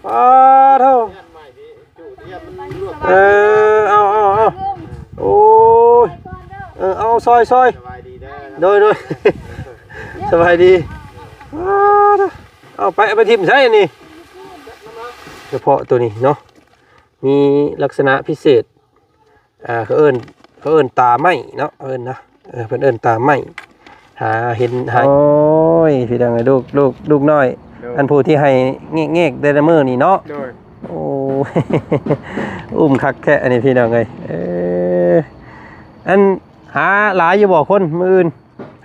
ປາໂທ້ ເອີ ເອົາ ເອົາ ເອົາ ໂອ້ຍ ເອີ ເອົາ ຊອຍ ຊອຍ ສະບາຍດີເດີ ໂດຍ ໂດຍ ສະບາຍດີ ປາໂທ້ ເອົາໄປ ເອົາໄປຖິ້ມໃສອັນນີ້ ສະເພາະໂຕນີ້ເນາະ ມີລັກສະນະພິເສດ ອ່າ ເຂົາເອີ້ນ ເຂົາເອີ້ນຕາໄມ້ເນາະ ເອີ້ນນະ ເອີ ເພິ່ນເອີ້ນຕາໄມ້ ຫາເຫັນ ຫາ ໂອ້ຍ ພີ່ນ້ອງເອີຍ ລູກ ລູກ ລູກນ້ອຍ ໂດຍ ອັນຜູ້ທີ່ໄຫ້ແງກໆແຕ່ລະມື້ນີ້ເນາະ ໂດຍ ໂອ້ຍ ອຸ້ມຄັກແທ້ອັນນີ້ ພີ່ນ້ອງເອີຍ ເອີ ອັນ ຫາຫຼາຍຢູ່ບໍ່ຄົນມື້ອື່ນ?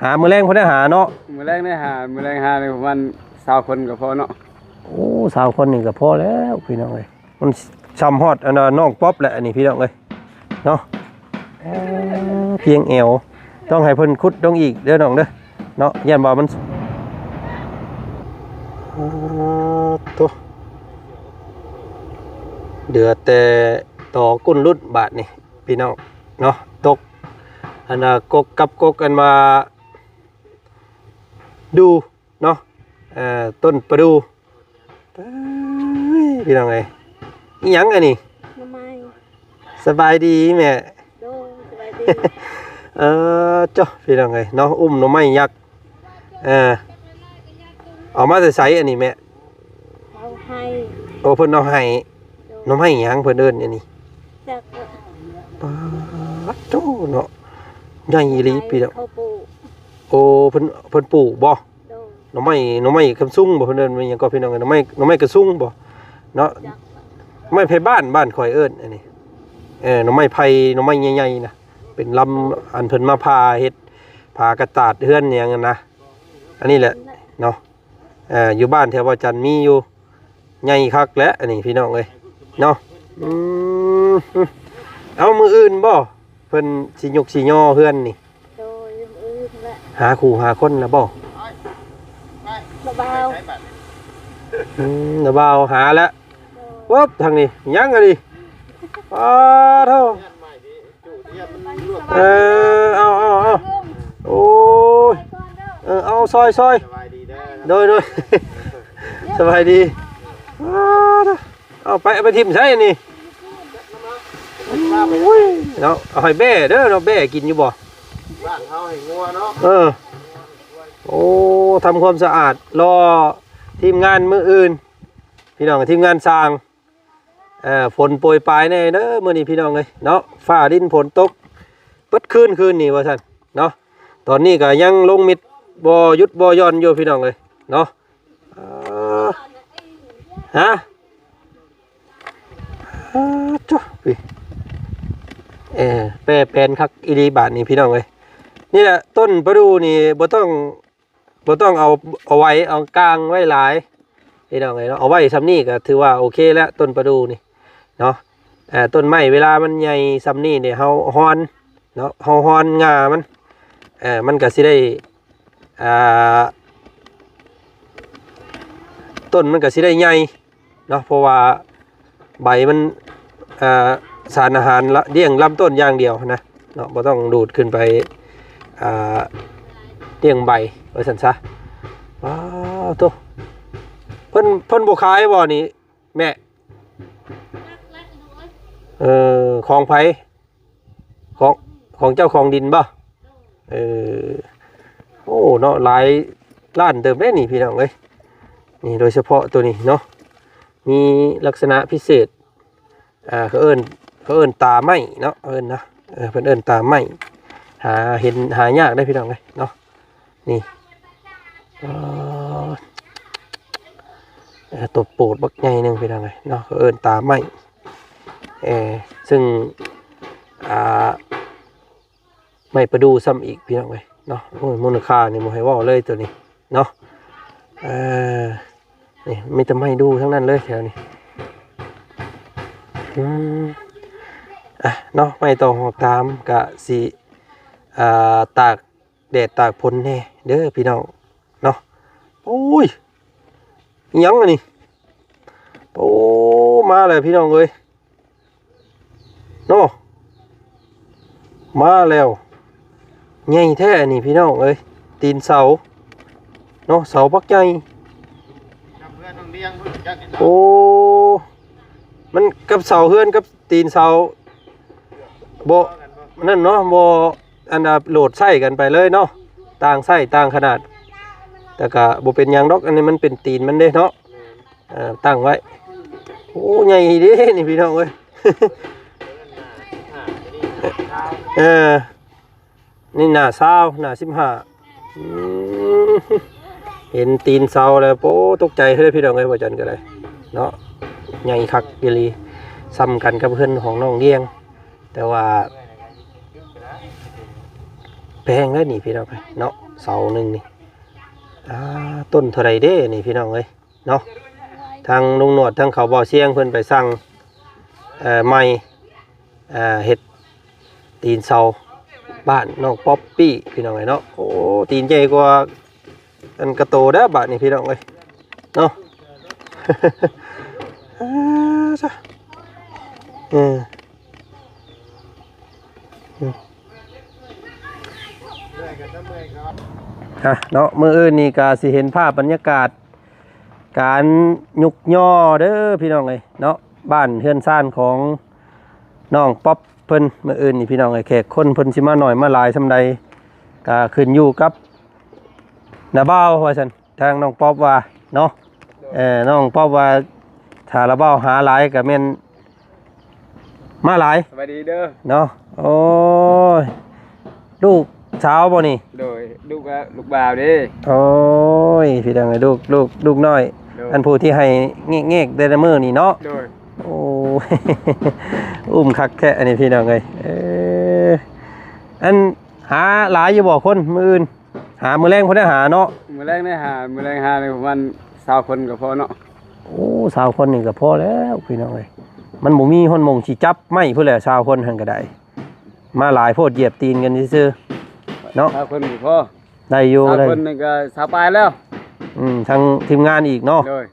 ຫາມື້ແລງພຸ້ນແຫຼະຫາເນາະ ມື້ແລງໄດ້ຫາ ມື້ແລງຫາໄດ້ປະມານຊາວຄົນກໍພໍເນາະ ໂອ້ ຊາວຄົນນີ້ກໍພໍແລ້ວ ພີ່ນ້ອງເອີຍ. ມັນຊ່ຳຮອດອັນນ່ານ້ອງປັອບແຫຼະ ອັນນີ້ພີ່ນ້ອງເອີຍເນາະ ເອີ ພຽງແອວ ຕ້ອງໃຫ້ເພິ່ນຂຸດລົງອີກເດີນ້ອງເດີເນາະ ຢ້ານວ່າມັນ ໂອ້ໂຕ ເຫຼືອແຕ່ຕໍກຸ້ນລຸດບາດນີ້ພີ່ນ້ອງເນາະ ຕົກອັນນ່າກົກກັບກົກ ອັນວ່າດູ ເນາະ ເອີ ຕົ້ນປະດູ ເອີຍ ພີ່ນ້ອງເອີຍ ອີ່ຫຍັງອັນນີ້? ໜໍ່ໄມ້ ສະບາຍດີແມ່ ໂດຍ ສະບາຍດີ ເອີ ເຈົ້າ ພີ່ນ້ອງເອີຍເນາະ ອຸ້ມໜໍ່ໄມ້ຍັກ ເອີ ເອົາມາແຕ່ໃສອັນນີ້ແມ່? ເອົາໄຮ່ ໂອ້ ເພິ່ນເອົາໄຮ່ ໂດຍ ໜໍ່ໄມ້ຫຍັງເພິ່ນເອີ້ນອັນນີ້? ຈັກ ປາດໂທ້ເນາະ ໃຫຍ່ອີ່ຫຼີພີ່ນ້ອງ ເຂົາປູກ ໂອ້ ເພິ່ນ ເພິ່ນປູກບໍ່? ໂດຍ ໜໍ່ໄມ້ ໜໍ່ໄມ້ກຳຊຸງບໍ່ ເພິ່ນເອີ້ນວ່າຫຍັງກໍພີ່ນ້ອງ ໜໍ່ໄມ້ ໜໍ່ໄມ້ກະຊຸງບໍ່ເນາະ ຈັກ ໜໍ່ໄມ້ໄຜ່ບ້ານ ບ້ານຂ້ອຍເອີ້ນອັນນີ້ ເອີ ໜໍ່ໄມ້ໄຜ່ ໜໍ່ໄມ້ໃຫຍ່ໆນະ ເປັນລຳ ອັນເພິ່ນມາຜ່າເຮັດ ຜ່າກະຕາດເຮືອນຫຍັງຫັ້ນນະ ອັນນີ້ແຫຼະເນາະ ເອີ ຢູ່ບ້ານແຖວບໍ່ຈັນມີຢູ່ ໃຫຍ່ຄັກແຫຼະອັນນີ້ພີ່ນ້ອງເອີຍເນາະ ອືມ ເອົາ ມື້ອື່ນບໍ່ ເພິ່ນຊິຍົກຊິຍໍເຮືອນນີ້? ໂດຍ ມື້ອື່ນແຫຼະ ຫາຄູ່ຫາຄົນລະບໍ່? ລະບ່າວ ອືມ ລະບ່າວຫາແລ້ວ ໂດຍ ວຶບ ທາງນີ້ຫຍັງອັນນີ້? ປາໂທ້ ເອີ ເອົາ ເອົາ ເອົາ ໂອ້ຍ ເອີ ເອົາ ຊອຍ ຊອຍ ສະບາຍດີເດີ ໂດຍ ໂດຍ ສະບາຍດີ ປາໂທ້ ເອົາໄປ ເອົາໄປຖິ້ມໃສອັນນີ້? ໂອ້ຍ ເນາະ ເອົາໃຫ້ແບ້ເດີເນາະ ແບ້ກິນຢູ່ບໍ່? ບ້ານເຮົາໃຫ້ງົວເນາະ ເອີ ໂອ້ ທຳຄວາມສະອາດ ລໍທີມງານມື້ອື່ນ ພີ່ນ້ອງ ທີມງານຊ່າງ ເອີ ຝົນໂປຍປາຍແດ່ເດີມື້ນີ້ ພີ່ນ້ອງເອີຍເນາະ ຟ້າດິນຝົນຕົກເບິດຄືນ ຄືນນີ້ວ່າຊັ້ນເນາະ ຕອນນີ້ກໍຍັງລົງມິດບໍ່ຢຸດບໍ່ຢ່ອນຢູ່ ພີ່ນ້ອງເອີຍເນາະ ເອີ ຮະ ອາ ໂທ້ ເອີ ແປແປນຄັກອີ່ຫຼີບາດນີ້ ພີ່ນ້ອງເອີຍ ນີ້ແຫຼະ ຕົ້ນປະດູ່ນີ້ບໍ່ຕ້ອງ ບໍ່ຕ້ອງເອົາ ເອົາໄວ້ ເອົາກ້າງໄວ້ຫຼາຍ ພີ່ນ້ອງເອີຍເນາະ ເອົາໄວ້ຊ່ຳນີ້ກໍຖືວ່າໂອເຄແລ້ວ ຕົ້ນປະດູ່ນີ້ເນາະ ເອີ ຕົ້ນໄມ້ເວລາມັນໃຫຍ່ຊ່ຳນີ້ນີ້ ເຮົາຮອນເນາະ ເຮົາຮອນງ່າມັນ ເອີ ມັນກໍຊິໄດ້ ອ່າ ຕົ້ນມັນກໍຊິໄດ້ໃຫຍ່ ເນາະ ເພາະວ່າໃບມັນ ເອີ ສານອາຫານລະ ລ້ຽງລຳຕົ້ນຢ່າງດຽວນະເນາະ ບໍ່ຕ້ອງດູດຂຶ້ນໄປ ອ່າ ລ້ຽງໃບວ່າຊັ້ນຊະ ວ້າວໂທ້ ເພິ່ນ ເພິ່ນບໍ່ຂາຍບໍ່ນີ້ແມ່? ເອີ ຂອງໃຜ? ຂອງ ຂອງເຈົ້າຂອງດິນບໍ່? ເອີ ໂອ້ ເນາະ ຫຼາຍລ້ານເຕີບເດ້ນີ້ ພີ່ນ້ອງເອີຍ ນີ້ໂດຍສະເພາະໂຕນີ້ເນາະ ມີລັກສະນະພິເສດ ອ່າ ເຂົາເອີ້ນ ເຂົາເອີ້ນຕາໄມ້ເນາະ ເອີ້ນນະ ເອີ ເພິ່ນເອີ້ນຕາໄມ້ ຫາເຫັນ ຫາຍາກເດ້ ພີ່ນ້ອງເອີຍເນາະ ນີ້ ເອີ ເອີ ຕົວໂປດບັກໃຫຍ່ໜຶ່ງ ພີ່ນ້ອງເອີຍເນາະ ເຂົາເອີ້ນຕາໄມ້ ເອີ ຊຶ່ງ ອ່າ ໄມ້ປະດູ່ຊ້ຳອີກ ພີ່ນ້ອງເອີຍເນາະ ໂອ້ຍ ມູນຄ່ານີ້ບໍ່ໃຫ້ເວົ້າເລີຍໂຕນີ້ເນາະ ເອີ ນີ້ມີແຕ່ໄມ້ດູ່ທັງນັ້ນເລີຍແຖວນີ້ ອືມ ອ່ະ ເນາະ ໄມ້ຕອກຫອກຕາມກະຊິ ອ່າ ຕາກ ແດດຕາກຝົນແດ່ເດີພີ່ນ້ອງເນາະ ໂອ້ຍ ອີ່ຫຍັງອັນນີ້ ໂອ້ ມາແລ້ວພີ່ນ້ອງເອີຍເນາະ ມາແລ້ວ ໃຫຍ່ແທ້ອັນນີ້ພີ່ນ້ອງເອີຍ ຕີນເສົາເນາະ ເສົາບັກໃຫຍ່ ໂອ້ ມັນກັບເສົາເຮືອນກັບຕີນເສົາບໍ່ນັ້ນເນາະ ບໍ່ອັນນ່າໂຫຼດໃຊ້ກັນໄປເລີຍເນາະ ຕ່າງໃຊ້ຕ່າງຂະໜາດ ແຕ່ກະບໍ່ເປັນຫຍັງດອກ ອັນນີ້ມັນເປັນຕີນມັນເດ້ເນາະ ເອີ ຕັ້ງໄວ້. ໂອ້ ໃຫຍ່ເດ້ນີ້ພີ່ນ້ອງເອີຍ ເອີ ນີ້ໜ້າຊາວ ໜ້າສິບຫ້າ ອືມ ເຫັນຕີນເສົາແລ້ວ ໂອ້ ຕົກໃຈເລີຍພີ່ນ້ອງເອີຍ ບໍ່ຈັນກໍໄດ້ເນາະ ໃຫຍ່ຄັກອີ່ຫຼີ ສ່ຳກັນກັບເຮືອນຂອງນ້ອງລຽງ ແຕ່ວ່າແພງເດ້ນີ້ພີ່ນ້ອງເອີຍເນາະ ເສົາໜຶ່ງນີ້ ອ່າ ຕົ້ນເທົ່າໃດເດ້ນີ້ພີ່ນ້ອງເອີຍ ເນາະ ທາງລຸງໜວດ ທາງເຂົາບໍ່ສຽງເພິ່ນໄປສັ່ງ ເອີ ໃໝ່ ເຮັດຕີນເສົາບ້ານນ້ອງປັອບປີ້ພີ່ນ້ອງເອີຍເນາະ ໂອ້ ຕີນໃຫຍ່ກວ່າອັນກະໂຕເດີ້ບາດນີ້ພີ່ນ້ອງເອີຍເນາະ ເອີ ເນາະ ມື້ອື່ນນີ້ກະຊິເຫັນພາບບັນຍາກາດການຍຸກຍໍເດີພີ່ນ້ອງເອີຍເນາະ ບ້ານເຮືອນຊານຂອງນ້ອງປັອບເພິ່ນ ມື້ອື່ນນີ້ພີ່ນ້ອງເອີຍ ແຂກຄົນເພິ່ນຊິມາໜ້ອຍມາຫຼາຍສ່ຳໃດ ກະຂຶ້ນຢູ່ກັບນ້າບ່າວວ່າຊັ້ນ ທາງນ້ອງປັອບວ່າເນາະ ເອີ ນ້ອງປັອບວ່າ ຖ້າລາວເວົ້າຫາຫຼາຍກະແມ່ນມາຫຼາຍ ສະບາຍດີເດີ ເນາະ ໂອ້ຍ ລູກສາວບໍ່ນີ້? ໂດຍ ລູກ ລູກບ່າວເດ້ ໂອ້ຍ ພີ່ນ້ອງເອີຍ ລູກ ລູກ ລູກນ້ອຍ ໂດຍ ອັນຜູ້ທີ່ໃຫ້ແງກໆແຕ່ລະມື້ນີ້ເນາະ ໂດຍ ໂອ້ຍ ອຸ້ມຄັກແທ້ອັນນີ້ພີ່ນ້ອງເອີຍ ເອີ ອັນ ຫາຫຼາຍຢູ່ບໍ່ຄົນມື້ອື່ນ? ຫາມື້ແລງພຸ້ນໄດ້ຫາເນາະ ມື້ແລງໄດ້ຫາ ມື້ແລງຫາປະມານຊາວຄົນກໍພໍເນາະ ໂອ້ ຊາວຄົນນີ້ກໍພໍແລ້ວພີ່ນ້ອງເອີຍ ມັນບໍ່ມີຫົນໂມງຊິຈັບໄມ້ພຸ້ນແຫຼະ ຊາວຄົນຫັ້ນກໍໄດ້ ມາຫຼາຍໂພດ ຢຽບຕີນກັນຊື່ໆເນາະ ຊາວຄົນກໍພໍ ໄດ້ຢູ່ ຊາວຄົນນີ້ກໍຊາວປາຍແລ້ວ ອືມ ທັງທີມງານອີກເນາະ ໂດຍ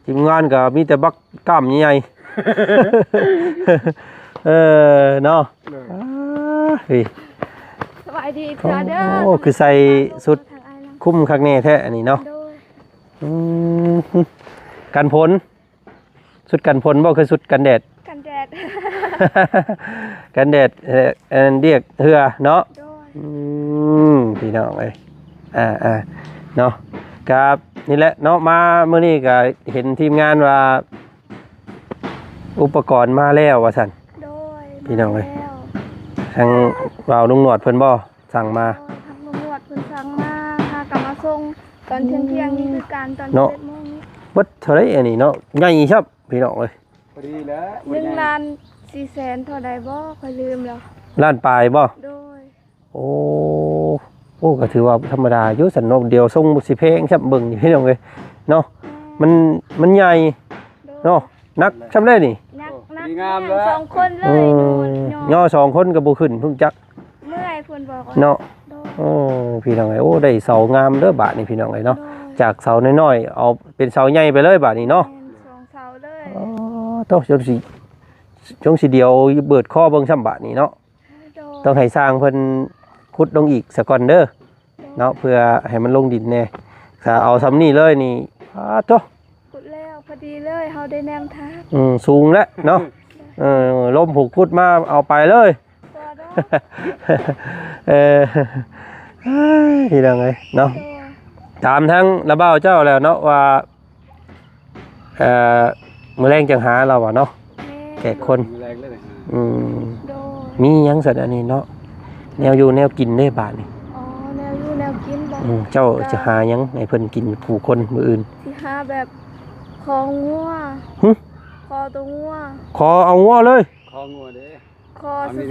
ທີມງານກໍມີແຕ່ບັກກ້າມໃຫຍ່ໆ ເອີ ເນາະ ໂດຍ ອ້າ ເຮີ້ຍ ສະບາຍດີອີກເທື່ອເດີ ໂອ້ ຄືໃສ່ຊຸດຄຸມຄັກແນ່ແທ້ອັນນີ້ເນາະ ໂດຍ ອືມ ກັນຝົນ ຊຸດກັນຝົນບໍ່ ຄືຊຸດກັນແດດ? ກັນແດດ ກັນແດດ ເອີ ອັນດຽກເຮືອເນາະ ໂດຍ ອືມ ພີ່ນ້ອງເອີຍ ອ່າໆ ເນາະ ກະນີ້ແຫຼະເນາະ ມາມື້ນີ້ກະເຫັນທີມງານວ່າ ອຸປະກອນມາແລ້ວວ່າຊັ້ນ ໂດຍ ພີ່ນ້ອງເອີຍ ມາແລ້ວ ທາງບ່າວລຸງໜວດເພິ່ນບໍ່ສັ່ງມາ? ໂດຍ ທາງລຸງໜວດເພິ່ນສັ່ງມາ ຫາກໍມາສົ່ງຕອນທ່ຽງໆນີ້ຄືກັນ ຕອນ ເນາະ ສິບເອັດໂມງນີ້ ເບິດເທົ່າໃດອັນນີ້ເນາະ ໃຫຍ່ຊ້ຳ ພີ່ນ້ອງເອີຍ ພໍດີແລ້ວ ໜຶ່ງລ້ານສີ່ແສນເທົ່າໃດບໍ່ ຂ້ອຍລືມແລ້ວ ລ້ານປາຍບໍ່? ໂດຍ ໂອ້ ໂອ້ ກໍຖືວ່າທຳມະດາຢູ່ຊັ້ນເນາະ ດຽວຊົງຊິແພງຊ້ຳເບິ່ງນີ້ ພີ່ນ້ອງເອີຍເນາະ ແມ່ນ ມັນ ມັນໃຫຍ່ ໂດຍ ເນາະ ໜັກຊ່ຳໃດນີ້ ໜັກ ໂອ້ ໜັກ ດີງາມເລີຍ ສອງຄົນເລີຍ ອືມ ຍໍ ຍໍສອງຄົນກໍບໍ່ຂຶ້ນພຸ້ນຈັກ ເມື່ອຍເພິ່ນບອກວ່າ ເນາະ ໂດຍ ໂອ້ ພີ່ນ້ອງເອີຍ ໂອ້ ໄດ້ເສົາງາມເດີບາດນີ້ ພີ່ນ້ອງເອີຍເນາະ ໂດຍ ຈາກເສົານ້ອຍໆ ເອົາເປັນເສົາໃຫຍ່ໄປເລີຍບາດນີ້ເນາະ ແມ່ນ ສອງເສົາເລີຍ ອໍ ໂຕ ຈົນຊິ ຈົນຊິດຽວເບີດຄໍເບິ່ງຊ້ຳບາດນີ້ເນາະ ໂດຍ ຕ້ອງໃຫ້ຊ່າງເພິ່ນຂຸດລົງອີກສາກ່ອນເດີ ໂດຍ ເນາະ ເພື່ອໃຫ້ມັນລົງດິນແດ່ ຖ້າເອົາຊ່ຳນີ້ເລີຍນີ້ ປາດໂທ້ ຂຸດແລ້ວພໍດີເລີຍ ເຮົາໄດ້ແນມທາງ ອືມ ສູງແລ້ວເນາະ ເອີ ລົມຜູກຂຸດມາເອົາໄປເລີຍ ບໍ່ດອກ ເອີ ພີ່ນ້ອງເອີຍເນາະ ໂດຍ ຖາມທາງລະບ່າວເຈົ້າແລ້ວເນາະວ່າ ເອີ ມື້ແລງຈັ່ງຫາລາວວ່າເນາະ ແມ່ນ ແຂກຄົນ ມື້ແລງເລີຍ ອືມ ໂດຍ ມີຫຍັງຊັ້ນອັນນີ້ເນາະ ແນວຢູ່ແນວກິນເດ້ບາດນີ້ ອໍ ແນວຢູ່ແນວກິນບໍ່ ອືມ ເຈົ້າ ໂດຍ ຈະຫາຫຍັງໃຫ້ເພິ່ນກິນຜູ້ຄົນມື້ອື່ນ ຊິຫາແບບຄໍງົວ ຫຶ ຄໍໂຕງົວ ຄໍເອົາງົວເລີຍ ຄໍງົວເດ້ ຄໍຊື່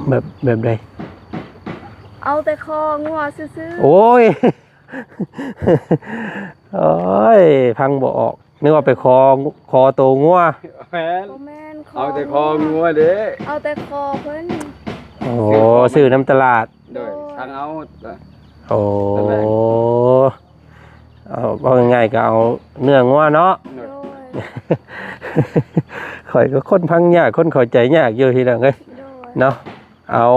ໆ ແບບ ແບບໃດ ເອົາແຕ່ຄໍງົວຊື່ໆ ໂອ້ຍ ໂອ້ຍ ຟັງບໍ່ອອກ ນຶກວ່າໄປຂໍ ຂໍໂຕງົວ ແມ່ນ ບໍ່ແມ່ນ ຂໍ ເອົາແຕ່ຄໍງົວເດ້ ເອົາແຕ່ຄໍເພິ່ນ ໂອ້ ຊື້ນຳຕະຫຼາດ ໂດຍ ໂດຍ ສັ່ງເອົາ ໂອ້ ນັ້ນແຫຼະ ເອົາ ເວົ້າງ່າຍໆກໍເອົາເນື້ອງົວເນາະ ໂດຍ ໂດຍ ຂ້ອຍກໍຄົນຟັງຍາກ ຄົນເຂົ້າໃຈຍາກຢູ່ ພີ່ນ້ອງເອີຍ ໂດຍ ເນາະ ເອົາ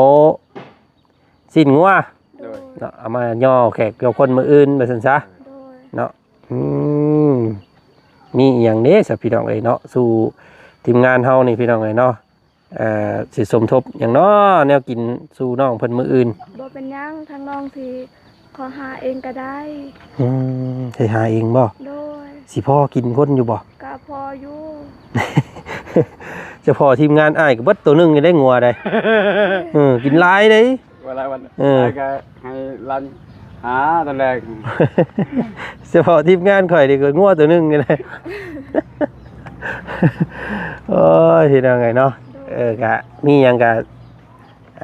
ຊີ້ນງົວ ໂດຍ ເນາະ ເອົາມາຍໍແຂກຍໍຄົນມື້ອື່ນວ່າຊັ້ນຊະ ໂດຍ ເນາະ ອືມ ມີອີ່ຫຍັງເດ້ຊະພີ່ນ້ອງເອີຍເນາະ ສູ່ທີມງານເຮົານີ້ພີ່ນ້ອງເອີຍເນາະ ເອີ ຊິສົມທົບຫຍັງເນາະ ແນວກິນສູ່ນ້ອງເພິ່ນມື້ອື່ນ? ບໍ່ເປັນຫຍັງ ທາງນ້ອງຊິຂໍຫາເອງກໍໄດ້. ອືມ ຊິຫາເອງບໍ່? ໂດຍ. ຊິພໍກິນຄົນຢູ່ບໍ່? ກໍພໍຢູ່. ຈະພໍທີມງານອ້າຍກໍເບິດໂຕໜຶ່ງນີ້ໄດ້ງົວໄດ໋. ເອີ ກິນຫຼາຍເດ້. ວ່າຫຼາຍວັນ ເອີ ຫຼາຍກໍໃຫ້ຫຼັງຫາຕອນແລກ. ສະເພາະທີມງານຂ້ອຍນີ້ກໍງົວໂຕໜຶ່ງນີ້ແຫຼະ. ໂອ້ຍ ພີ່ນ້ອງເອີຍເນາະ ໂດຍ ເອີ ກະມີຫຍັງກະ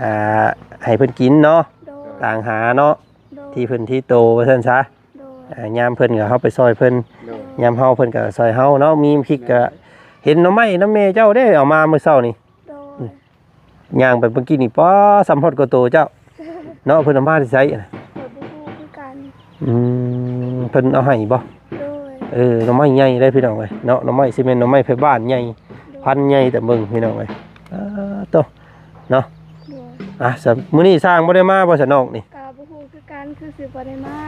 ອ່າ ໃຫ້ເພິ່ນກິນເນາະ ໂດຍ ຕ່າງຫາເນາະ ໂດຍ ທີ່ເພິ່ນທີ່ໂຕວ່າຊັ້ນຊະ ໂດຍ ອ່າ ຍາມເພິ່ນກໍເຮົາໄປຊ່ອຍເພິ່ນ ໂດຍ ຍາມເຮົາເພິ່ນກໍຊ່ອຍເຮົາເນາະ ມີພິກກໍ ແມ່ນ ເຫັນໜໍ່ໄມ້ນຳແມ່ເຈົ້າເດ້ ເອົາມາມື້ເຊົ້ານີ້ ໂດຍ ອືມ ຍ່າງໄປເມື່ອກີ້ນີ້ ປ້າ ສ່ຳຮອດກວ່າໂຕເຈົ້າເນາະ. ເພິ່ນເອົາມາແຕ່ໃສ? ຂ້ອຍບໍ່ຮູ້ຄືກັນ. ອືມ ເພິ່ນເອົາໃຫ້ບໍ່? ໂດຍ. ເອີ ໜໍ່ໄມ້ໃຫຍ່ເດ້ພີ່ນ້ອງເອີຍເນາະ ໜໍ່ໄມ້ຊິແມ່ນໜໍ່ໄມ້ໄພບ້ານໃຫຍ່ ໂດຍ ພັນໃຫຍ່ ແຕ່ເບິ່ງພີ່ນ້ອງເອີຍ ເອີ ໂຕເນາະ. ໂດຍ. ອ່ະ ສະ ມື້ນີ້ຊ່າງບໍ່ໄດ້ມາບໍ່ ສະນ້ອງນີ້? ກໍບໍ່ຮູ້ຄືກັນ ຄືຊິບໍ່ໄດ້ມາ.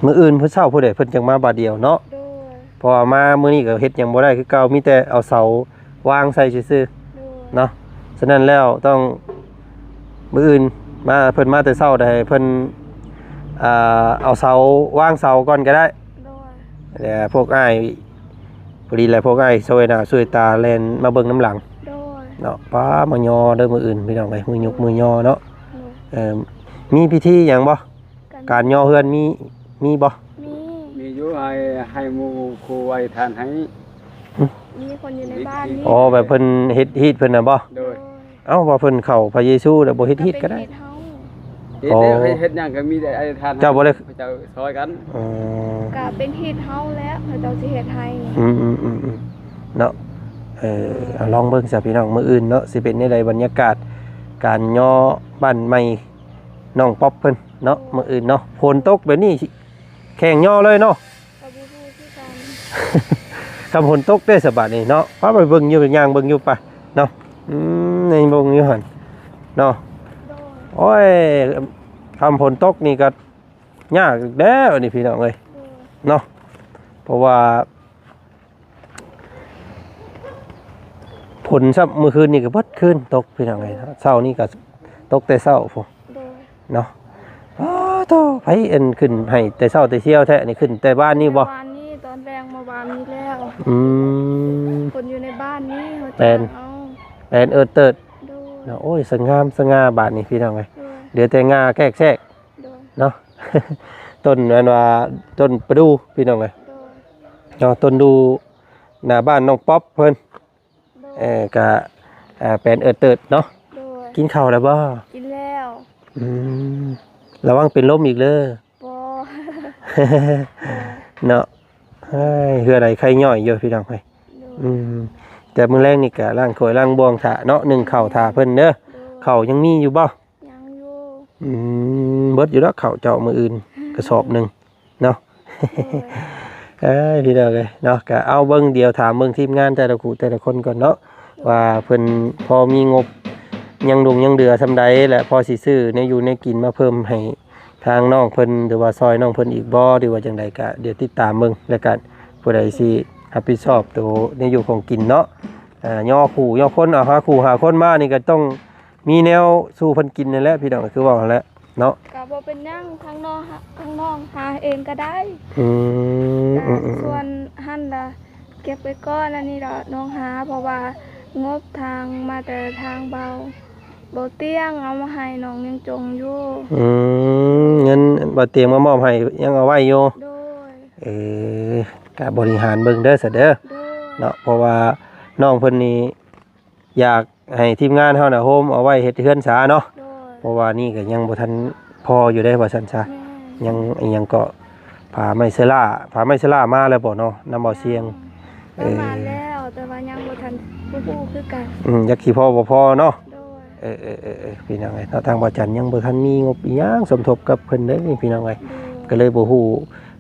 ມື້ອື່ນເພິ່ນເຊົ້າພຸ້ນເດ້ ເພິ່ນຈັ່ງມາບາດດຽວເນາະ. ໂດຍ. ເພາະວ່າມາມື້ນີ້ກໍເຮັດຫຍັງບໍ່ໄດ້ຄືເກົ່າ ມີແຕ່ເອົາເສົາ ວາງໃສ່ຊື່ໆ ໂດຍ ເນາະ. ສະນັ້ນແລ້ວຕ້ອງ ມື້ອື່ນມາ ເພິ່ນມາແຕ່ເຊົ້າໃດ ເພິ່ນ ອ່າ ເອົາເສົາ ວາງເສົາກ່ອນກໍໄດ້ ໂດຍ ແລ້ວພວກອ້າຍ ພໍດີແຫຼະ ພວກອ້າຍຊ່ວຍໜ້າຊ່ວຍຕາແລ່ນມາເບິ່ງນຳຫຼັງ ໂດຍ ເນາະ. ປ້າ ມາຍໍເດີມື້ອື່ນພີ່ນ້ອງເອີຍ ມື້ຍົກມື້ຍໍເນາະ. ໂດຍ. ເອີ ມີພິທີຫຍັງບໍ່? ການຍໍເຮືອນມີ ມີບໍ່? ມີ ມີຢູ່ ໃຫ້ ໃຫ້ໝູ່ຄູ່ໄຫວ້ທ່ານໃຫ້. ອືມ ມີຄົນຢູ່ໃນບ້ານນີ້. ອໍ ແບບເພິ່ນເຮັດຮີດເພິ່ນນະບໍ່? ໂດຍ. ເອົ້າ ວ່າເພິ່ນເຂົ້າພະເຢຊູແລ້ວບໍ່ເຮັດຮີດກໍໄດ້. ເຮັດເຮົາ ເຮັດ ອໍ ເຮັດຫຍັງກໍມີແຕ່ໄອ້ທ່ານ ເຈົ້າບໍ່ໄດ້ ເຂົາເຈົ້າຊ່ອຍກັນ. ເອີ ກໍເປັນຮີດເຮົາແຫຼະ ເຂົາເຈົ້າຊິເຮັດໃຫ້. ອືມໆໆໆ ເນາະ. ເອີ ເອົາລອງເບິ່ງຊະພີ່ນ້ອງ ມື້ອື່ນເນາະ ຊິເປັນແນວໃດບັນຍາກາດການຍໍບ້ານໃໝ່ ນ້ອງປັອບເພິ່ນເນາະ ມື້ອື່ນເນາະ. ຝົນຕົກແບບນີ້ແຂ່ງຍໍເລີຍເນາະ. ກໍບໍ່ຮູ້ຄືກັນ ຄັນຝົນຕົກເດ້ສະບາດນີ້ເນາະ. ພາໄປເບິ່ງຢູ່ ໄປຍ່າງເບິ່ງຢູ່ປະເນາະ. ອືມ ຍັງເບິ່ງຢູ່ຫັ້ນເນາະ. ໂດຍ. ໂອ້ຍ ຄັນຝົນຕົກນີ້ກໍຍາກອີກແລ້ວນີ້ພີ່ນ້ອງເອີຍ ໂດຍ ເນາະ. ເພາະວ່າ ຝົນຊ້ຳ ມື້ຄືນນີ້ກໍເບິດຄືນຕົກພີ່ນ້ອງເອີຍ. ເຊົ້ານີ້ກໍຕົກແຕ່ເຊົ້າພຸ້ນ ໂດຍ ເນາະ. ອໍ ໂທ້ ໃຜອັນຂຶ້ນໃຫ້ແຕ່ເຊົ້າແຕ່ຊຽວແທ້ນີ້? ຂຶ້ນແຕ່ບ້ານນີ້ບໍ່? ແຕ່ບ້ານນີ້ ຕອນແລງມາບ້ານນີ້ແລ້ວ. ອືມ ຄົນຢູ່ໃນບ້ານນີ້ເຮົາ ແປນ ແປນເອີດເຕີດ ໂດຍ ເນາະ. ໂອ້ຍ ສະຫງ່າມສະຫງ່າບາດນີ້ພີ່ນ້ອງເອີຍ ໂດຍ ເຫຼືອແຕ່ງ່າແກກແຊກ ໂດຍ ເນາະ. ຕົ້ນ ແມ່ນວ່າຕົ້ນປະດູ່ພີ່ນ້ອງເອີຍ ໂດຍ ເນາະ ຕົ້ນດູ່ໜ້າບ້ານນ້ອງປັອບເພິ່ນ ໂດຍ ເອີ ກະ ເອີ ແປນເອີດເຕີດເນາະ ໂດຍ. ກິນເຂົ້າແລ້ວບໍ່? ກິນແລ້ວ. ອືມ ລະວັງເປັນລົມອີກເດີ ບໍ່ ເນາະ. ເຮີຍ ເຮືອໃດໄຄຍ່ອຍຢູ່ພີ່ນ້ອງເອີຍ ໂດຍ. ອືມ ແຕ່ມື້ແລງນີ້ກະລ້າງຖ້ວຍລ້າງບ່ວງຖ້າເນາະ ໜຶ້ງເຂົ້າຖ້າເພິ່ນເດີ ໂດຍ. ເຂົ້າຍັງມີຢູ່ບໍ່? ຍັງຢູ່. ອືມ ເບິດຢູ່ດອກເຂົ້າເຈົ້າມື້ອື່ນກະສອບໜຶ່ງເນາະ. ໂດຍ ເອີຍ ພີ່ນ້ອງເອີຍເນາະ ກະເອົາເບິ່ງ ດຽວຖາມເບິ່ງທີມງານແຕ່ລະຄູ່ແຕ່ລະຄົນກ່ອນເນາະ ໂດຍ ວ່າເພິ່ນພໍມີງົບຍັງດົງຍັງເຫຼືອສ່ຳໃດ ແລະ ພໍຊິຊື້ແນວຢູ່ແນວກິນມາເພີ່ມໃຫ້ທາງນ້ອງເພິ່ນ ຫຼືວ່າຊ່ອຍນ້ອງເພິ່ນອີກບໍ່ ຫຼືວ່າຈັ່ງໃດ ກະດຽວຕິດຕາມເບິ່ງ ແລະ ກະຜູ້ໃດຊິຮັບຜິດຊອບໂຕແນວຢູ່ຂອງກິນເນາະ. ເອີ ຍໍຄູ່ຍໍຄົນ ເອົາຫາຄູ່ຫາຄົນມານີ້ກະຕ້ອງ ມີແນວສູ່ເພິ່ນກິນນັ້ນແຫຼະພີ່ນ້ອງ ຄືເວົ້າຫັ້ນແຫຼະເນາະ. ກໍບໍ່ເປັນຫຍັງ ທາງນ້ອງ ທາງນ້ອງຫາເອງກໍໄດ້. ອືມ ກໍ ອືມໆໆ ສ່ວນຫັ້ນລະເກັບໄວ້ກ່ອນ ອັນນີ້ລະນ້ອງຫາ ເພາະວ່າງົບທາງ ມາແຕ່ທາງເບົາ ເບົາຕຽງເອົາມາໃຫ້ ນ້ອງຍັງຈົ່ງຢູ່. ອືມ ເງິນເບົາຕຽງມາມອບໃຫ້ຍັງເອົາໄວ້ຢູ່. ໂດຍ. ເອີ ກະບໍລິຫານເບິ່ງເດີຊະເດີ ໂດຍ ເນາະ ເພາະວ່ານ້ອງເພິ່ນນີ້ ຢາກໃຫ້ທີມງານເຮົານະໂຮມເອົາໄວ້ເຮັດເຮືອນສາເນາະ. ໂດຍ. ເພາະວ່ານີ້ກໍຍັງບໍ່ທັນພໍຢູ່ເດ້ວ່າຊັ້ນຊະ. ແມ່ນ. ຍັງອີ່ຫຍັງເກາະ ຜ້າໄມ້ເຊລາ ຜ້າໄມ້ເຊລາມາແລ້ວບໍ່ເນາະ ນຳເບົາຊຽງ? ຍັງ. ເອີ ປະມານແລ້ວ ແຕ່ວ່າຍັງບໍ່ທັນ ບໍ່ຮູ້ຄືກັນ. ອືມ ຈັກຊິພໍບໍ່ພໍເນາະ. ໂດຍ. ເອີໆໆໆ ພີ່ນ້ອງເອີຍເນາະ ທາງບ່າວຈັນຍັງບໍ່ທັນມີງົບອີ່ຫຍັງສົມທົບກັບເພິ່ນເດ້ ພີ່ນ້ອງເອີຍ. ໂດຍ. ກໍເລີຍບໍ່ຮູ້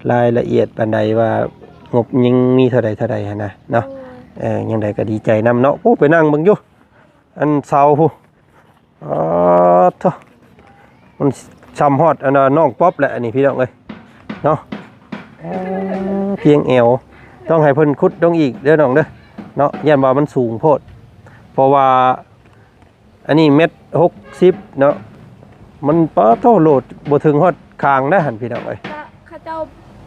ລາຍລະອຽດປານໃດວ່າງົບຍັງມີເທົ່າໃດເທົ່າໃດຫັ້ນນະເນາະ. ໂດຍ. ເອີ ຈັ່ງໃດກໍດີໃຈນຳເນາະ. ໂອ້ ໄປນັ່ງເບິ່ງຢູ່ ອັນເສົາພຸ້ນ ອໍ ໂທ້ ມັນຊ່ຳຮອດອັນນ່າ ນ້ອງປັອບແຫຼະ ອັນນີ້ ພີ່ນ້ອງເອີຍເນາະ. ອໍ ພຽງແອວ ຕ້ອງໃຫ້ເພິ່ນຂຸດລົງອີກເດີນ້ອງເດີເນາະ ຢ້ານວ່າມັນສູງໂພດ ເພາະວ່າອັນນີ້ແມັດຫົກສິບເນາະ ມັນປາໂທ້ ໂຫຼດບໍ່ເຖິງຮອດຄາງນະຫັ້ນ ພີ່ນ້ອງເອີຍ. ກະເຂົາເຈົ້າ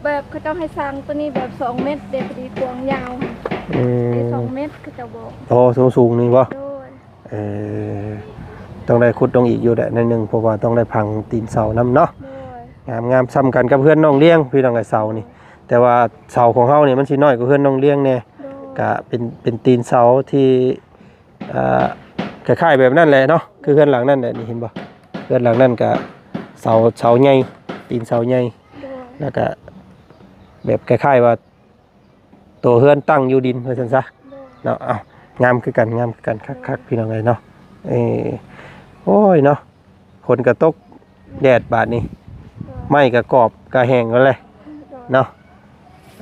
ແບບ ເຂົາເຈົ້າໃຫ້ສ້າງໂຕນີ້ແບບສອງແມັດເດ້ ພໍດີກວ້າງຍາວຫັ້ນ ອືມ ໄດ້ສອງແມັດ ເຂົາເຈົ້າບອກ. ອໍ ສູງໆນີ້ບໍ່? ໂດຍ. ເອີ ຕ້ອງໄດ້ຂຸດລົງອີກຢູ່ແຫຼະໜ້ອຍໜຶ່ງ ເພາະວ່າຕ້ອງໄດ້ພັງຕີນເສົານຳເນາະ. ໂດຍ. ງາມໆ ສ່ຳກັນກັບເຮືອນນ້ອງລ້ຽງ ພີ່ນ້ອງເອີຍ ເສົານີ້ ແຕ່ວ່າເສົາຂອງເຮົານີ້ມັນຊິນ້ອຍກວ່າເຮືອນນ້ອງລ້ຽງແດ່. ໂດຍ. ກະເປັນ ເປັນຕີນເສົາທີ່ ອ່າ ຄ້າຍໆແບບນັ້ນແຫຼະເນາະ ຄືເຮືອນຫຼັງນັ້ນແຫຼະ ນີ້ເຫັນບໍ່? ເຮືອນຫຼັງນັ້ນກະເສົາ ເສົາໃຫຍ່ ຕີນເສົາໃຫຍ່. ໂດຍ. ແລ້ວກະແບບຄ້າຍໆວ່າ ໂຕເຮືອນຕັ້ງຢູ່ດິນວ່າຊັ້ນຊະ. ໂດຍ. ເນາະ ເອົ້າ ງາມຄືກັນ ງາມຄືກັນ ຄັກໆ ພີ່ນ້ອງເອີຍເນາະ. ເອີ ໂອ້ຍເນາະ ຝົນກະຕົກ ແດດບາດນີ້ ໂດຍ ໄມ້ກະກອບກະແຫ້ງແລ້ວແຫຼະ ໂດຍ ເນາະ.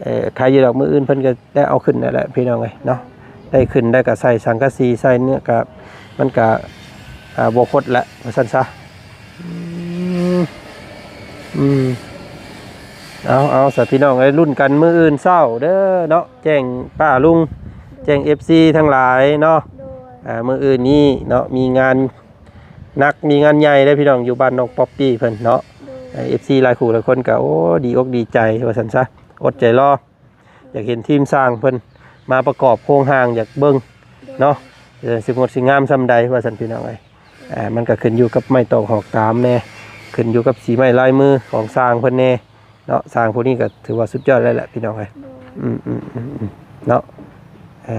ເອີ ໃຄຢູ່ດອກ ມື້ອື່ນເພິ່ນກະໄດ້ເອົາຂຶ້ນແລ້ວແຫຼະ ພີ່ນ້ອງເອີຍເນາະ. ໄດ້ຂຶ້ນ ໄດ້ກະໃສ່ສັງກະສີ ໃສ່ເນື້ອກະ ມັນກະ ອ່າ ບໍ່ຄົດແຫຼະວ່າຊັ້ນຊະ. ອືມ ອືມ ເອົາ ເອົາ ສະ ພີ່ນ້ອງເອີຍ ລຸ້ນກັນມື້ອື່ນເຊົ້າເດີເນາະ ແຈ້ງປ້າລຸງ ແຈ້ງເອັຟຊີທັງຫຼາຍເນາະ. ໂດຍ. ອ່າ ມື້ອື່ນນີ້ເນາະ ມີງານໜັກ ມີງານໃຫຍ່ເດີພີ່ນ້ອງ ຢູ່ບ້ານນ້ອງປັອບປີ້ເພິ່ນເນາະ. ໂດຍ. ເອັຟຊີຫຼາຍຄູ່ຫຼາຍຄົນກະ ໂອ້ ດີອົກດີໃຈວ່າຊັ້ນຊະ ອົດໃຈລໍ ຢາກເຫັນທີມຊ່າງເພິ່ນມາປະກອບໂຄງຮ່າງ ຢາກເບິ່ງ ໂດຍ ເນາະ ເອີ ຊິງົດຊິງາມສ່ຳໃດວ່າຊັ້ນ ພີ່ນ້ອງເອີຍ. ອ່າ ມັນກະຂຶ້ນຢູ່ກັບໄມ້ຕອກຫອກຕາມແດ່ ຂຶ້ນຢູ່ກັບສີໄມ້ລາຍມືຂອງຊ່າງເພິ່ນແດ່ເນາະ. ຊ່າງຜູ້ນີ້ກະຖືວ່າສຸດຍອດແລ້ວແຫຼະ ພີ່ນ້ອງເອີຍ. ໂດຍ. ອືມໆໆໆ ເນາະ ເອີ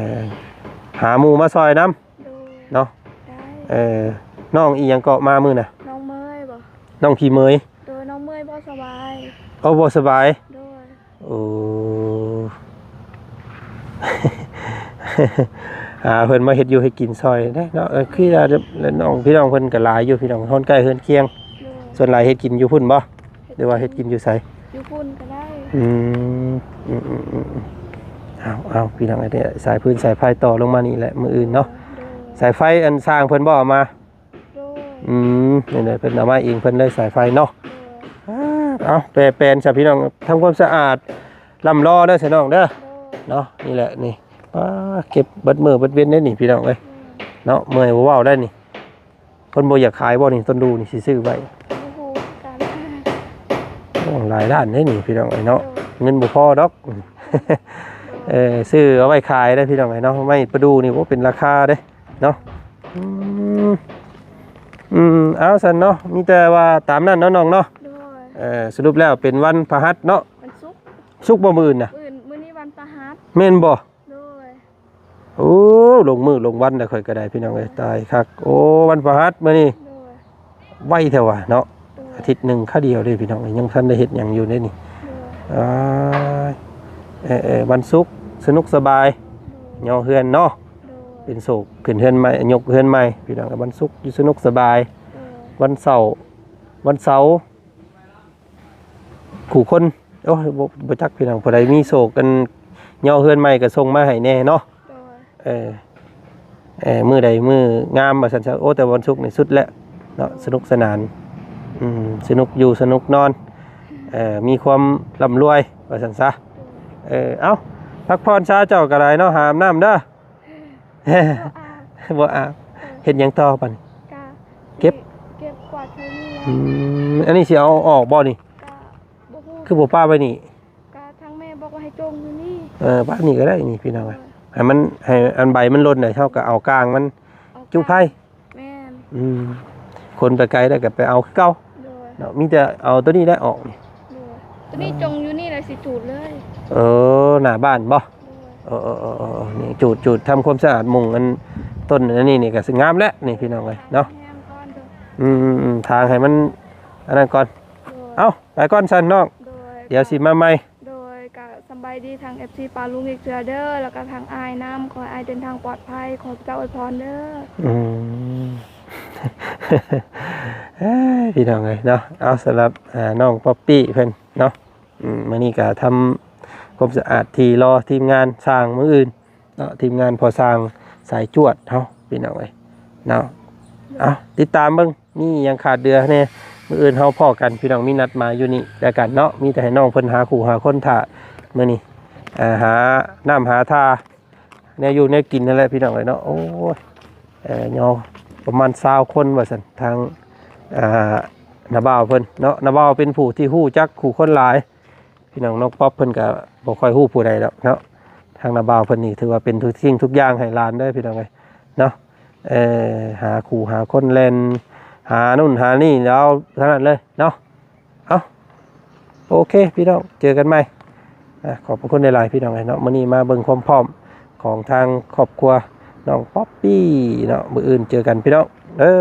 ຫາໝູ່ມາຊ່ອຍນຳ ໂດຍ ເນາະ. ໄດ້. ເອີ ນ້ອງອີ່ຫຍັງເກາະມາມື້ນະ? ນ້ອງເມີຍບໍ່? ນ້ອງພີ່ເມີຍ. ໂດຍ. ນ້ອງເມີຍບໍ່ສະບາຍ. ເອົາ ບໍ່ສະບາຍ. ໂດຍ. ໂອ້ ຫາເພິ່ນມາເຮັດຢູ່ເຮັດກິນຊ່ອຍແດ່ເນາະ. ເອີ ຄືວ່າ ແລະ ນ້ອງ ພີ່ນ້ອງເພິ່ນກະຫຼາຍຢູ່ ພີ່ນ້ອງ ຄົນໃກ້ເຮືອນຄຽງ. ໂດຍ. ສ່ວນຫຼາຍເຮັດກິນຢູ່ພຸ້ນບໍ່ ຫຼືວ່າເຮັດກິນຢູ່ໃສ? ຢູ່ພຸ້ນກະໄດ້. ອືມ ອືມໆໆໆ ເອົາໆ ພີ່ນ້ອງເອີຍ ສາຍຟືນສາຍໄຟຕໍ່ລົງມານີ້ແຫຼະ ມື້ອື່ນເນາະ. ໂດຍ. ສາຍໄຟອັນຊ່າງເພິ່ນບໍ່ເອົາມາ? ໂດຍ. ອືມ ນີ້ແຫຼະ ເພິ່ນເອົາມາເອງເພິ່ນເລີຍ ສາຍໄຟເນາະ. ໂດຍ. ເອົາ ແປແປນຊະ ພີ່ນ້ອງ ທຳຄວາມສະອາດ ລ້ຳລໍເດີຊະນ້ອງເດີ. ໂດຍ. ເນາະ ນີ້ແຫຼະນີ້ ປ້າ ເກັບເບິດມື້ເບິດເວັນເດ້ນີ້ ພີ່ນ້ອງເອີຍ ອືມ ເນາະ. ເມື່ອຍບໍ່ເວົ້າໄດ້ນີ້. ເພິ່ນບໍ່ຢາກຂາຍບໍ່ນີ້ ຕົ້ນດູ່ນີ້ ຊິຊື້ໄວ້? ບໍ່ຮູ້ຄືກັນ. ໂອ້ ຫຼາຍລ້ານເດ້ນີ້ ພີ່ນ້ອງເອີຍເນາະ. ໂດຍ. ເງິນບໍ່ພໍດອກ. ໂດຍ. ເອີ ຊື້ເອົາໄວ້ຂາຍເດ້ ພີ່ນ້ອງເອີຍເນາະ. ໄມ້ປະດູ່ນີ້ ໂອ້ ເປັນລາຄາເດ້. ເນາະ ອືມ ອືມ ເອົາຊັ້ນເນາະ ມີແຕ່ວ່າຕາມນັ້ນເນາະນ້ອງເນາະ. ໂດຍ. ເອີ ສະຫຼຸບແລ້ວເປັນວັນພະຫັດເນາະ. ວັນສຸກ. ສຸກບໍ່ມື້ອື່ນນະ? ມື້ອື່ນ ມື້ນີ້ວັນພະຫັດ. ແມ່ນບໍ່? ໂດຍ. ໂອ້ ລົງມື້ລົງວັນແລ້ວຂ້ອຍກະໄດ້ ພີ່ນ້ອງເອີຍ ຕາຍຄັກ. ໂອ້ ວັນພະຫັດມື້ນີ້. ໂດຍ. ໄວແທ້ຫວາເນາະ. ໂດຍ. ອາທິດໜຶ່ງຄາດຽວເດ້ພີ່ນ້ອງເອີຍ ຍັງບໍ່ທັນໄດ້ເຮັດຫຍັງຢູ່ເດ້ນີ້. ໂດຍ. ເອີ ເອີ ວັນສຸກສະໜຸກສະບາຍ. ໂດຍ. ຍໍເຮືອນເນາະ. ໂດຍ. ເປັນໂສກຂຶ້ນເຮືອນໃໝ່ ຍົກເຮືອນໃໝ່ ພີ່ນ້ອງ. ວັນສຸກຢູ່ສະໜຸກສະບາຍ. ໂດຍ. ວັນເສົາ ວັນເສົາ ຄູ່ຄົນ ໂອ້ຍ ບໍ່ ບໍ່ຈັກພີ່ນ້ອງ ຜູ້ໃດມີໂສກອັນຍໍເຮືອນໃໝ່ກະສົ່ງມາໃຫ້ແດ່ເນາະ. ໂດຍ. ເອີ ເອີ ມື້ໃດມື້ງາມວ່າຊັ້ນຊະ. ໂອ້ ແຕ່ວັນສຸກນີ້ສຸດແລ້ວເນາະ ສະໜຸກສະໜານ ອືມ ສະໜຸກຢູ່ສະໜຸກນອນ ເອີ ມີຄວາມລ່ຳລວຍວ່າຊັ້ນຊະ. ໂດຍ. ເອີ ເອົ້າ ພັກຜ່ອນຊະ ເຈົ້າກະໄດ້ເນາະ ຫາອາບນ້ຳເດີ. ບໍ່ອາບ. ບໍ່ອາບ. ເອີ ເຮັດຫຍັງຕໍ່ບັດນີ້? ກະເກັບ ເກັບກວາດເທົ່ານີ້ແຫຼະ. ອືມ ອັນນີ້ຊິເອົາອອກບໍ່ນີ້? ກະບໍ່ຮູ້. ຄືບໍ່ປະໄວ້ນີ້? ກະທາງແມ່ບອກວ່າໃຫ້ຈົ່ງຢູ່ນີ້. ເອີ ປະນີ້ກະໄດ້ນີ້ພີ່ນ້ອງ. ໂດຍ. ໃຫ້ມັນ ໃຫ້ອັນໃບມັນຫຼົ່ນແລ້ວ ເຮົາກະເອົາກ້າງມັນ ເອົາກ້າງ ຈຸໄຟ. ແມ່ນ. ອືມ ຄົນໄປໄກແລ້ວກະໄປເອົາຄືເກົ່າ. ໂດຍ. ເນາະ ມີແຕ່ເອົາໂຕນີ້ແຫຼະອອກນີ້. ໂດຍ. ໂຕນີ້ຈົ່ງຢູ່ນີ້ແລ້ວຊິຈູດເລີຍ. ເອີ ໜ້າບ້ານບໍ່? ໂດຍ. ເອີໆໆໆ ນີ້ຈູດ ຈູດ ທຳຄວາມສະອາດມຸງອັນຕົ້ນອັນນີ້ນີ້ກະຊິງາມແລ້ວນີ້ພີ່ນ້ອງເອີຍເນາະ. ແຮງກ່ອນເດີ. ອືມໆໆ ທາງໃຫ້ມັນອັນນັ້ນກ່ອນ. ໂດຍ. ເອົ້າ ໄປກ່ອນຊັ້ນນ້ອງ. ໂດຍ. ດຽວຊິມາໃໝ່. ໂດຍ. ກະສະບາຍດີທາງເອັຟຊີປ້າລຸງອີກເທື່ອເດີ ແລ້ວກະທາງອ້າຍນຳ ຂໍໃຫ້ອ້າຍເດີນທາງປອດໄພ ຂໍພະເຈົ້າອວຍພອນເດີ. ອືມ ເອີຍ ພີ່ນ້ອງເອີຍເນາະ. ເອົາ ສຳລັບ ເອີ ນ້ອງປັອບປີ້ເພິ່ນເນາະ. ອືມ ມື້ນີ້ກະທຳຄວາມສະອາດທີ່ລໍທີມງານຊ່າງມື້ອື່ນເນາະ ທີມງານພໍ່ຊ່າງສາຍຈວດເຮົາ ພີ່ນ້ອງເອີຍເນາະ. ເອົາ ຕິດຕາມເບິ່ງ ມີຫຍັງຂາດເຫຼືອແດ່ ມື້ອື່ນເຮົາພໍ້ກັນ ພີ່ນ້ອງ. ມີນັດໝາຍຢູ່ນີ້ແລ້ວກັນເນາະ. ມີແຕ່ໃຫ້ນ້ອງເພິ່ນຫາຄູ່ຫາຄົນຖ້າມື້ນີ້ ອ່າ ຫານ້ຳຫາທ່າ ແນວຢູ່ແນວກິນນັ້ນແຫຼະພີ່ນ້ອງເອີຍເນາະ. ໂອ້ຍ ເອີ ຍໍປະມານຊາວຄົນວ່າຊັ້ນ ທາງ ອ່າ ນ້າບ່າວເພິ່ນເນາະ. ນ້າບ່າວເປັນຜູ້ທີ່ຮູ້ຈັກຜູ້ຄົນຫຼາຍ ພີ່ນ້ອງ. ນ້ອງປັອບເພິ່ນກໍບໍ່ຄ່ອຍຮູ້ຜູ້ໃດດອກເນາະ. ທາງນ້າບ່າວເພິ່ນນີ້ຖືວ່າເປັນທຸກສິ່ງທຸກຢ່າງໃຫ້ຫຼານເດີພີ່ນ້ອງເອີຍເນາະ. ເອີ ຫາຄູ່ຫາຄົນແລ່ນ ຫາໂນ່ນຫານີ້ລາວທັງນັ້ນເລີຍເນາະ. ເອົ້າ ໂອເຄພີ່ນ້ອງ ເຈີກັນໃໝ່. ອ່າ ຂອບພະຄຸນຫຼາຍໆພີ່ນ້ອງເອີຍເນາະ. ມື້ນີ້ມາເບິ່ງຄວາມພ້ອມຂອງທາງຄອບຄົວນ້ອງປັອບປີ້ເນາະ. ມື້ອື່ນເຈີກັນພີ່ນ້ອງເດີ.